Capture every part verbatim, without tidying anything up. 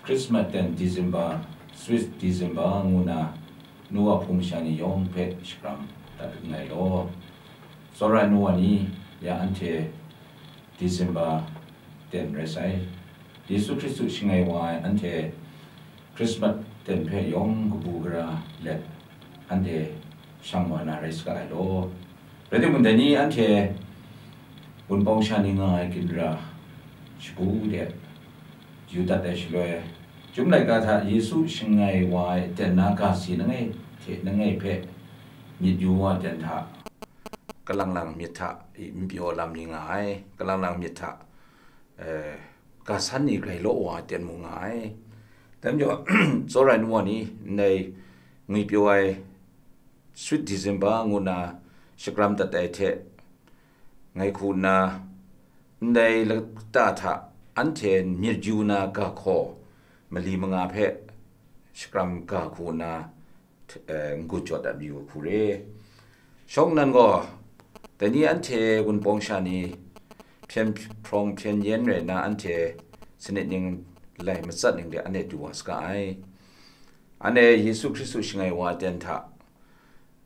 Christmas ten December, Sweet December ngu na, nu wa hpung masha ni yawng hpe shakram dat nngai law. Tsawra ai nu wa ni, ya anhte December ten rai sai. Yesu Hkristu shangai wa ai anhte Christmas ten hpe yawng kabu gara let anhte shang wa na rai saga ai law. Rai timung, dai ni anhte Wunpawng sha ni nga ai ginra shagu de yu dat ai shaloi, Chyum laika hta Yesu shangai wa ai aten na ga si langai hte langai hpe myit yu wa ten hta, kalang lang myit hta i n pyaw lam ni nga ai, kalang lang myit hta, eh, ga san ni grai law wa ai ten mung nga ai. Dai majaw, tsawra ai nu wa ni, ndai ngwi pyaw ai Sweet December ngu na shakram dat ai hte, ngai hku nna, ndai lata hta anhte myit yu na ga hkaw mali manga hpe shakram ga hku nna, eh, n-gun jaw dat mayu hku re. Shawng nnan gaw, dai ni anhte Wunpawng sha ni hpyen hprawng hpyen yen rai nna, anhte sanit ning lai matsat ning de anhte du wa saga ai. Anhte Yesu Hkristu shangai wa aten hta,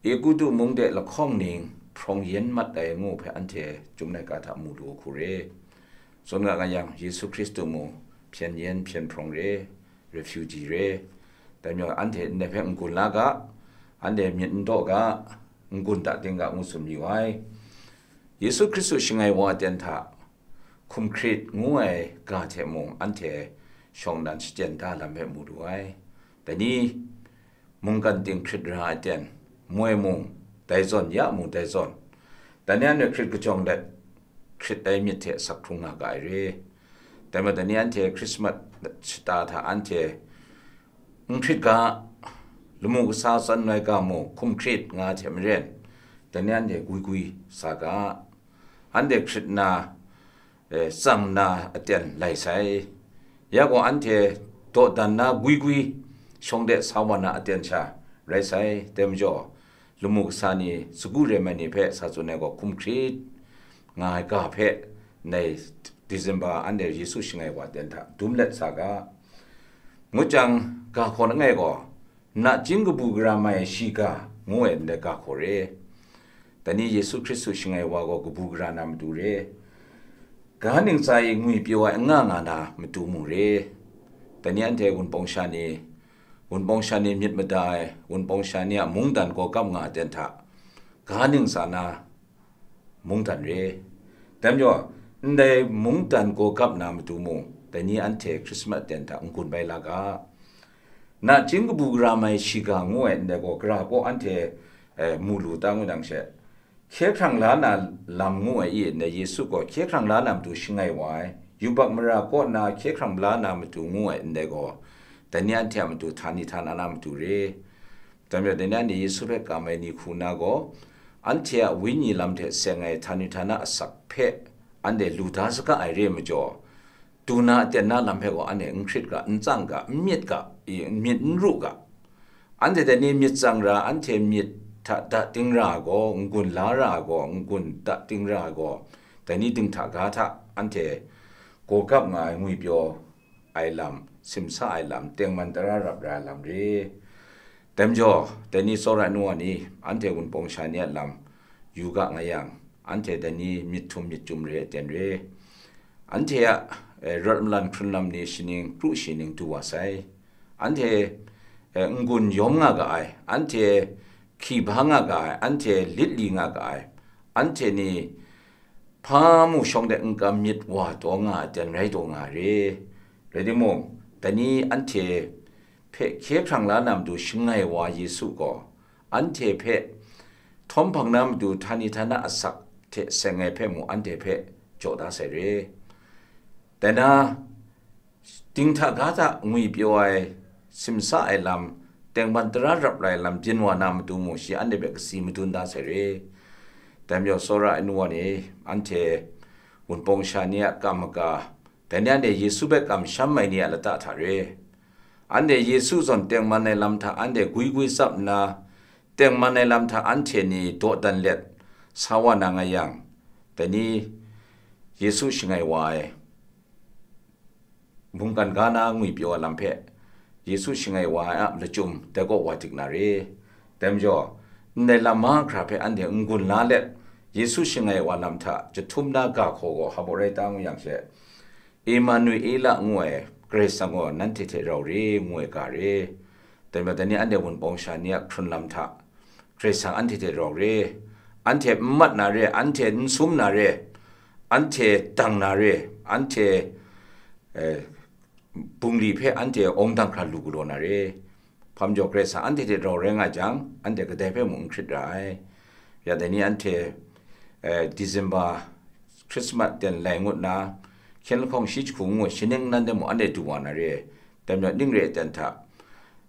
Egutu mung de lahkawng ning hprawng yen mat ai ngu hpe anhte Chyum laika hta mu lu hku re. Tsun nga nga yang, Yesu Hkristu mu hpyen yen hpyen hprawng re, refugee re. Dai majaw, anhte ndai hpe n-gun la ga, anhte myit n daw ga, n-gun ta ting ga ngu tsun mayu ai. Yesu Hkristu shangai wa aten hta, hkum hkrit ngu ai ga hte mung anhte shawng nnan shachyen da lam hpe mu lu ai. Dai ni, mungkan ting hkrit ra ai ten, moi mung dai zawn, ya mung dai zawn, dai ni anhte hkrit kajawng let hkrit ai myit hte asak hkrung nga ga ai re. Dai majaw, dai ni anhte Hkrismat shata hta anhte n hkrit ga, lamu kasa tsan ai ga mung hkum hkrit nga ai hte maren, dai ni anhte gwi gwi sa ga, anhte hkrit nna, eh, tsang nna aten lai sai. Ya gaw, anhte dawdan na gwi gwi shawng de sa wa na aten sha rai sai. Dai majaw, lamu kasa ni, sagu rem ai ni hpe sa tsun ai gaw, hkum hkrit nga ai ga hpe ndai December anhte Yesu shangai wa aten hta dum let sa ga. Ngut jang, ga hkaw langai gaw, nachying kabu gara mai ai shiga ngu ai ndai ga hkaw re. Dai ni Yesu Hkristu shangai wa gaw kabu gara na matu re. Ga ning tsa i ngwi pyaw ai n nga nga na matu mu re. Dai ni anhte Wunpawng sha ni, Wunpawng sha ni myit mada ai, Wunpawng sha ni a mungdan gaw gap nga ai ten hta, ga ning tsa na mungdan re. Dai majaw, ndai mungdan gaw gap na matu mung, dai ni anhte Hkrismat aten hta n-gun bai la ga. Nachying kabu gara mai shiga ngu ai ndai gaw, gara kaw anhte, eh, mu lu ta ngu dang she, hkye hkrang la na lam ngu ai i, ndai Yesu gaw hkye hkrang la na matu shangai wa ai, yubak mara kaw nna hkye hkrang la na matu ngu ai ndai gaw, dai ni anhte a matu htani htana na matu re. Dai majaw, dai ni anhte Yesu hpe kam ai ni hku na gaw, anhte a wenyi lam hte seng ai htani htana asak hpe anhte lu da saga ai re ai majaw, du na aten na lam hpe gaw anhte n hkrit ga, n tsang ga, n myit ga, i, myit n ru ga. Anhte dai ni myit tsang ra, anhte myit hta da ting ra ai gaw, n-gun la ra ai gaw, n-gun da ting ra ai gaw, dai ni dinghta ga hta anhte gaw gap nga ai ngwi pyaw ai lam, simsa ai lam, tengman tara rap ra ai lam re. Dai majaw, dai ni tsawra ai nu wa ni, anhte Wunpawng sha ni a lam yu ga nga yang, anhte dai ni myit htum myit chyum re ai ten re. Anhte a, eh, rawt malan hkrun lam ni shaning kru shaning du wa sai. Anhte, eh, n-gun yawm nga ga ai, anhte hki ba nga ga ai, anhte lit li nga ga ai, anhte ni hpa mu shawng de n kam myit wa taw nga ai ten rai taw nga ai re. Rai timung, dai ni anhte hpe hkye hkrang la na matu shangai wa Yesu gaw, anhte hpe htawm hpang na matu htani htana asak hte seng ai hpe mu anhte hpe jaw da sai re. Dai na, dinghta ga hta ngwi pyaw ai, simsa ai lam, tengman tara rap ra ai lam byin wa na matu mu shi anhte hpe kasi madun da sai re. Dai majaw, tsawra ai nu wa ni, anhte Wunpawng sha ni a kam maga, dai ni anhte Yesu hpe kamsham ai ni a lata hta re. Anhte Yesu zawn tengman ai lam hta anhte gwi gwi tsap nna, tengman ai lam hta anhte ni dawdan let sa wa na nga yang, dai ni Yesu shangai wa ai Mungkan ga na ngwi pyaw ai lam hpe Yesu shangai wa ai a lachyum dai kaw wa dik na re. Dai majaw, ndai lam mahkra hpe anhte n-gun la let, Yesu shangai wa lam hta jahtum na ga hkaw gaw hpa rai ta ngu yang she, Emanuela ngu ai Karai Kasang gaw nanhte hte rau re ngu ai ga re. Dai majaw, dai ni anhte wunpawng sha ni a hkrun lam hta, Karai Kasang anhte hte rau re, anhte n mat na re, anhte n sum na re, anhte dang na re, anhte, eh, bungli hpe anhte awng dang hkra lu galaw na re. Hpa majaw Karai Kasang anhte hte rau rai nga jang, anhte kadai hpe mung n hkrit ra ai. Ya dai ni anhte, eh, December Christmas ten lai ngut na, hkyen lahkawng shi jahku ngu shaning nan de mung anhte du wa na re. Dai majaw ning re ai ten hta,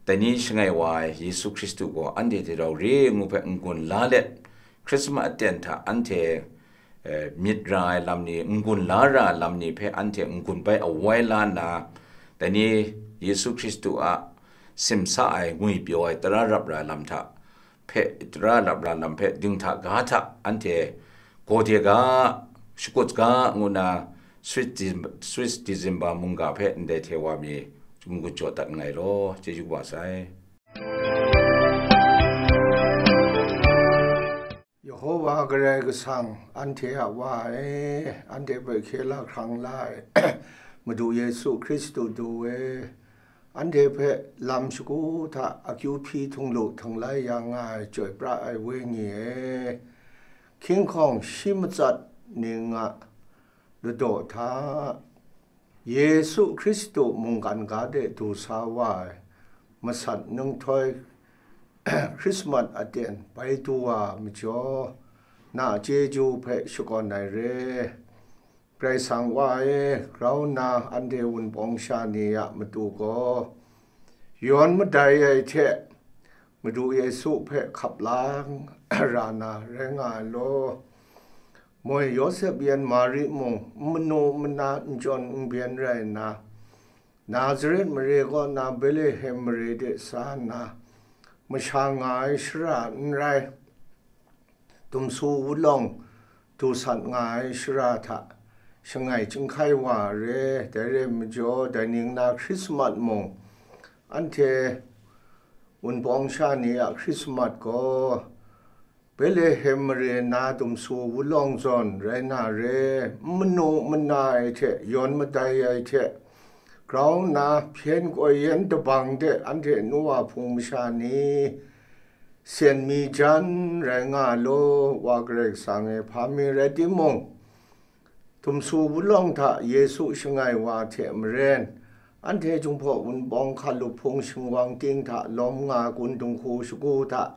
dai ni shangai wa ai Yesu Hkristu gaw anhte hte rau re ngu hpe n-gun la let, Hkrismas aten hta anhte, eh, myit ra ai lam ni, n-gun la ra ai lam ni hpe anhte n-gun bai awai la nna, dai ni Yesu Hkristu a simsa ai, ngwi pyaw ai, tara rap ra ai lam hta hpe, tara rap ra ai lam hpe dinghta ga hta anhte gaw de ga, shakut ga ngu nna, Swiss Dec-, Swiss December mungga hpe ndai hte wa mi n-gun jaw dat nngai law, chyeju kaba sai. Yehowa Karai Kasang, anhte a Wa e, anhte hpe hkye la hkrang la ai Madu Yesu Hkristu du e, anhte hpe lam shagu hta akyu hpyi htung lu htung lai ya nga ai Chyoi pra ai Wenyi e, hkying hkawng shi matsat ning a ladaw hta, Yesu Hkristu mungkan ga de du sa wa ai masat ninghtoi Hkrismat aten bai du wa majaw, na chyeju hpe shakawn ai re. Karai Kasang Wa e, grau nna anhte wunpawng sha ni a matu gaw, yawn madai ai hte Madu Yesu hpe hkap la ra na rai nga ai law. Moi Yawsep yan Mari mung n manu n mana n jawn n byen rai nna, Nazaret mare kaw na Betlehem mare de sa nna, masha nga ai shara n rai, dumsu wulawng du sat nga ai shara hta shangai chyinghkai wa re. Dai re ai majaw, dai ning na Hkrismat mung, anhte wunpawng sha ni a Hkrismat gaw, Betlehem mare na dumsu wulawng zawn rai na re. N manu n mana ai hte yawn madai ai hte grau nna hpyen koi yan dabang de anhte nu wa hpung masha ni sen mi jan rai nga law, Wa Karai Kasang e, hpa mi rai timung, dumsu wulawng hta Yesu shangai wa hte maren, anhte Jinghpaw Wunpawng hkalup hpung shingwang ting hta lawm nga gun dinghku shagu hta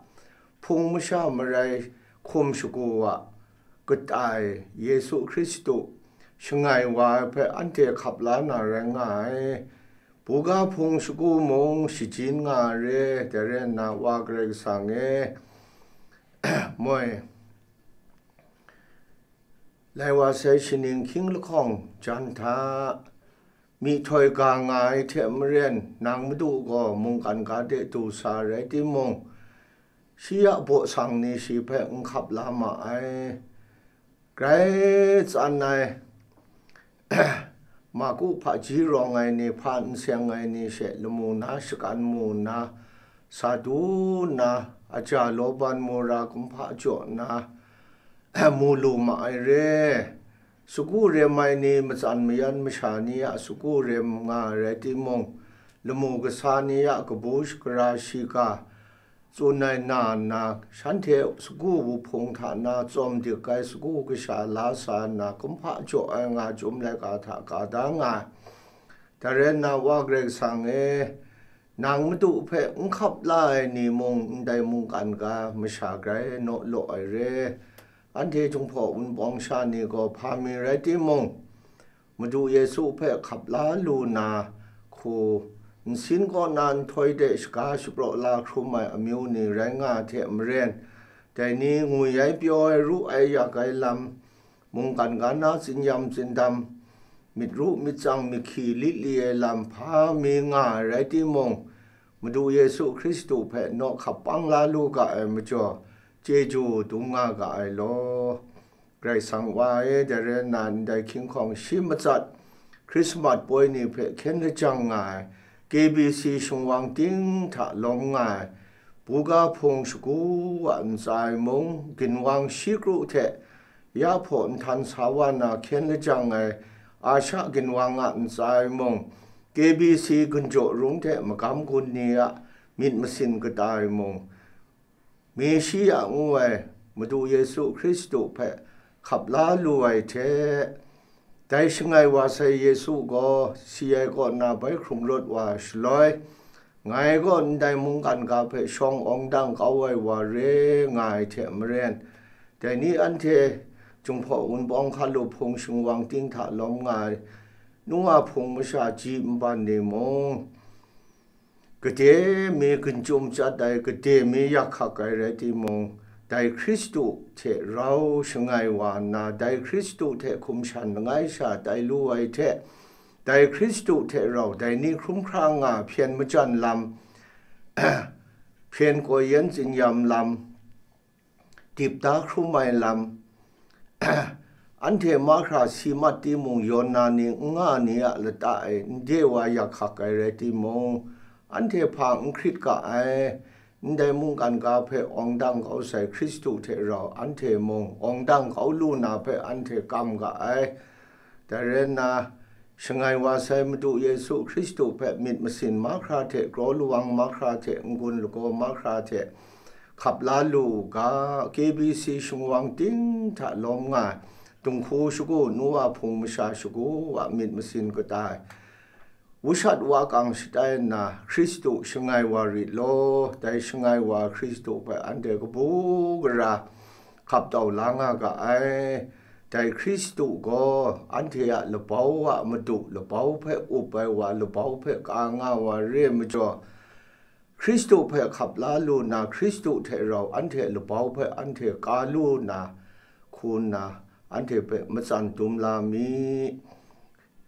hpung masha marai hkum shagu a kata e Yesu Hkristu shangai wa ai hpe anhte hkap la na rai nga ai. Buga hpung shagu mung shajin nga ai re, dai rai nna, Wa Karai Kasang e, moi, lai wa sai shaning hkying lahkawng jan hta, myihtoi ga nga ai hte maren, nang Madu gaw mungkan ga de du sa rai timung, shi a baw sang ni shi hpe n hkap la ma ai. Grai tsan ai, Marku hpaji rawng ai ni, hpa n seng ai ni she lamu na shakan mu nna, sa du nna, aja lawban mura kumhpa jaw nna, mu lu ma ai re. Sagu rem ai ni, matsan mayan masha ni a sagu rem nga ai rai timung, lamu kasa ni a kabu shakara shiga tsun ai na nna, shanhte sagu wuhpung hta na tsawm dik ai sagu kasha la sa nna, kumhpa jaw ai nga chyum laika hta ka da nga ai. Dai rai nna, Wa Karai Kasang e, nang Madu hpe n hkap la ai ni mung, ndai mungkan ga masha grai naw law ai re. Anhte Jinghpaw Wunpawng sha ni gaw hpa mi rai timung, Madu Yesu hpe hkap la lu na hku, nsin kaw na nhtoi de shaga shapraw la hkrum ai amyu ni rai nga ai hte maren, dai ni ngwi ai pyaw ai ru ai yak ai lam, mungkan ga na tsinyam tsindam, myit ru myit tsang myit hkyi lit li ai lam hpa mi nga ai rai timung, Madu Yesu Hkristu hpe naw hkap pang la lu ga ai majaw, chyeju dum nga ga ai law. Karai Kasang Wa e, dai rai nna ndai hkying hkawng shi matsat, Hkrismat poi ni hpe hkyen lajang nga ai K B C shingwang ting hta lawm nga ai buga hpung shagu a ntsa e mung, ginwang shi kru hte ya hpaw nhtan sa wa na hkyen lajang ai Asha ginwang a ntsa e mung, K B C ginjaw rung hte magam gun ni a myit masin kata e mung, Meshiya ngu ai Madu Yesu Hkristu hpe hkap la lu ai hte, dai shangai wa sai Yesu gaw si ai kaw na bai hkrung rawt wa shaloi, ngai gaw ndai mungkan ga hpe shawng awng dang kau ai wa re nga ai hte maren, dai ni anhte Jinghpaw Wunpawng Hkalup hpung shingwang ting hta lawm nga ai nu a hpung masha ji nban ni mung, gade mi ginjum chyat ai, gade mi yak hkak ai rai timung, dai Hkristu hte rau shangai wa nna, dai Hkristu hte hkum shan langai sha tai lu ai hte, dai Hkristu hte rau dai ni hkrum hkra nga hpyen majan lam, hpyen koi yen tsin-yam lam, dip da hkrum ai lam, anhte mahkra si mat timung, yawn na ni n nga ni a lata e n de wa yak hkak ai rai timung, anhte hpa n hkrit ga ai. Ndai mungkan ga hpe awng dang kau sai Hkristu hte rau anhte mung awng dang kau lu na hpe anhte kam ga ai. Dai rai nna, shangai wa sai Madu Yesu Hkristu hpe myit masin mahkra hte, kraw lawang mahkra hte, n-gun lagaw mahkra hte hkap la lu u ga, K B C shingwang ting hta lawm nga ai, dinghku shagu, nu a hpung masha shagu a myit masin kata e, wushat wa kang shatai nna, Hkristu shangai wa rit law, dai shangai wa Hkristu hpe anhte kabu gara hkap tau la nga ga ai. Dai Hkristu gaw anhte a labau a madu, labau hpe up ai wa, labau hpe ka nga wa re ai majaw, Hkristu hpe hkap la lu na, Hkristu hte rau anhte labau hpe anhte ka lu na, hku nna anhte hpe matsan dum la mi.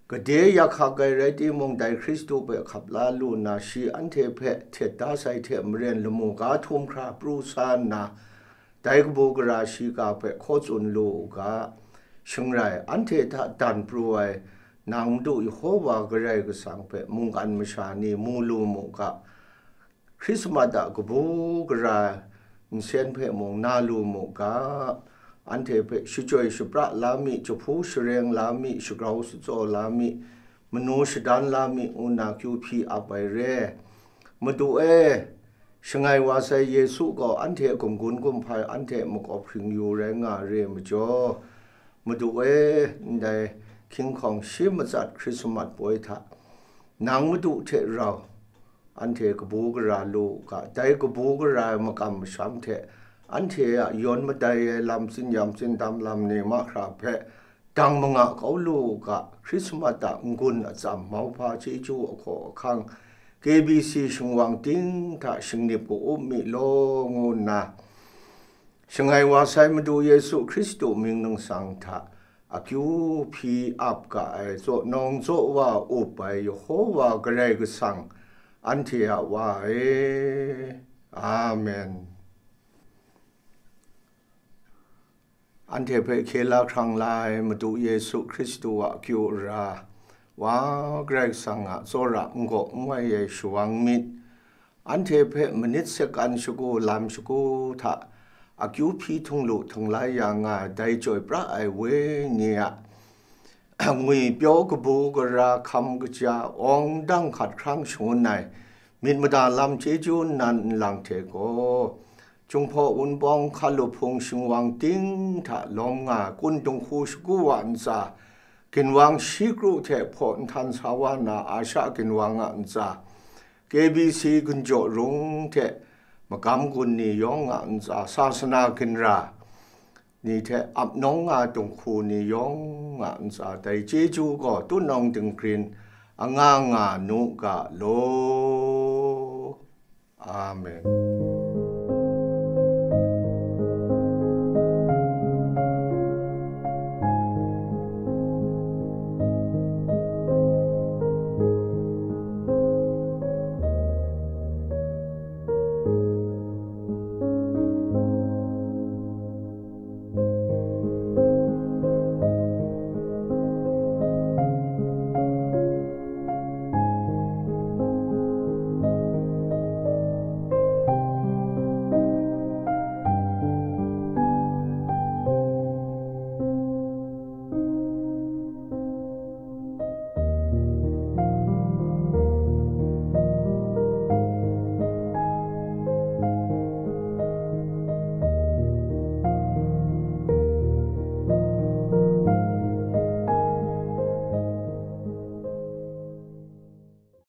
Gade yak hkak ai rai timung, dai Hkristu hpe hkap la lu na, shi anhte hpe htet da sai hte maren, lamu ga htum hkra pru sa nna, dai kabu gara shiga hpe hkaw tsun lu u ga, shingrai anhte hta dan pru ai, nang Madu Yehova Karai Kasang hpe mungkan masha ni mu lu mu ga, Hkrismat a kabu gara nsen hpe mung na lu mu ga, anhte hpe shachyoi shapra la mi, jahpu shareng la mi, shagrau satsaw la mi, manu shadan la mi, ngu nna kyu hpyi ap ai re. Madu e, shangai wa sai Yesu gaw anhte gumgun gumhpai, anhte makawp hpring yu rai nga re ai majaw, Madu e, ndai hkying hkawng shi matsat Hkrismat poi hta, nang Madu hte rau anhte kabu gara lu u ga, dai kabu gara ai makam masham hte, anhte a yawn madai ai lam, tsin-yam tsindam lam ni mahkra hpe dang manga kau lu u ga, Hkrismat a n-gun atsam, mauhpa chyeju, ahkaw ahkang, K B C shingwang ting hta shingnip ka-up mi law, ngu nna, shangai wa sai Madu Yesu Hkristu mying ningsang hta akyu hpyi ap ga ai, tsaw nawng tsaw wa up ai Yehova Karai Kasang, anhte a Wa e. Amen. Anhte hpe hkye la hkrang la ai Madu Yesu Hkristu a akyu ara, Wa Karai Kasang a tsawra n-gaw n-wai ai shawang myit, anhte hpe manit sekan shagu lam shagu hta akyu hpyi htung lu htung la ya nga ai dai chyoi pra ai wenyi a ngwi pyaw kabu gara hkam kaja awng dang hkat hkrang shangun ai myit mada lam chyeju nnan nlang hte gaw, Jinghpaw Wunpawng Hkalup hpung shingwang ting hta lawm nga ai kun dinghku shagu a ntsa, ginwang shi kru hte hpaw nhtan sa wa na Asha ginwang a ntsa, K B C ginjaw rung hte magam gun ni yawng a ntsa, sasana ginra ni hte ap nawng nga dinghku ni yawng a ntsa, dai chyeju gaw tutnawng dinggrin anga nga nu ga law. Amen.